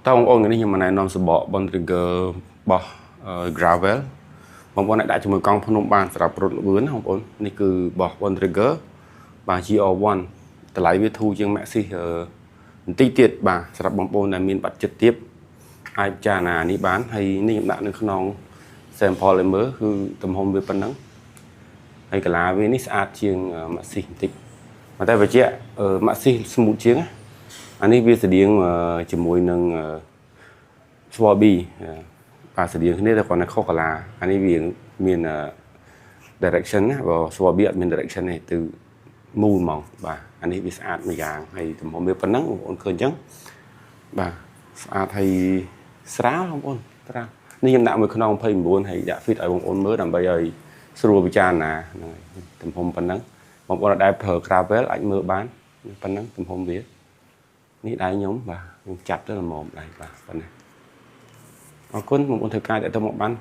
តើបងប្អូននេះខ្ញុំមកណែនាំសបក Bontrager របស់ Gravel បងប្អូនអាចដាក់ជាមួយកង់ភ្នំបានសម្រាប់រត់ល្បឿនណាបងប្អូននេះគឺរបស់ Bontrager បាទ GR1 តម្លៃវាធូរជាង Maxxis បន្តិចទៀតបាទសម្រាប់បងប្អូនដែលមានបាត់ចិត្តទៀបអាចពិចារណានេះបានហើយនេះខ្ញុំដាក់នៅក្នុង sample ឲ្យមើលគឺទំហំវាប៉ុណ្ណឹងហើយកលាវានេះស្អាតជាង Maxxis បន្តិចតែបញ្ជាក់ Maxxis smooth ជាងណាអានេះវាស្តៀងជាមួយនឹង Schwalbe បាទស្តៀងគ្នាតែគ្រាន់តែខុសកាឡាអានេះវាមាន direction ណាបើ Schwalbe អត់មាន direction ទេគឺមូលហ្មងបាទអានេះវាស្អាតមួយយ៉ាងហើយទំហំវាប៉ុណ្ណឹងបងប្អូនឃើញអញ្ចឹងបាទស្អាតហើយស្រាលបងប្អូនស្រាលនេះខ្ញុំដាក់មួយខ្នង29ហើយដាក់ fit ឲ្យបងប្អូនមើលដើម្បីឲ្យស្រួលពិចារណាហ្នឹងហើយទំហំប៉ុណ្ណឹងបងប្អូនដែលប្រើ gravel អាចមើលបានប៉ុណ្ណឹងទំហំវានេះដៃខ្ញុំបាទខ្ញុំចាប់ទៅល្មមដៃបាទប៉ុណ្ណេះអរគុណបងប្អូនធ្វើការទៅមកបាន។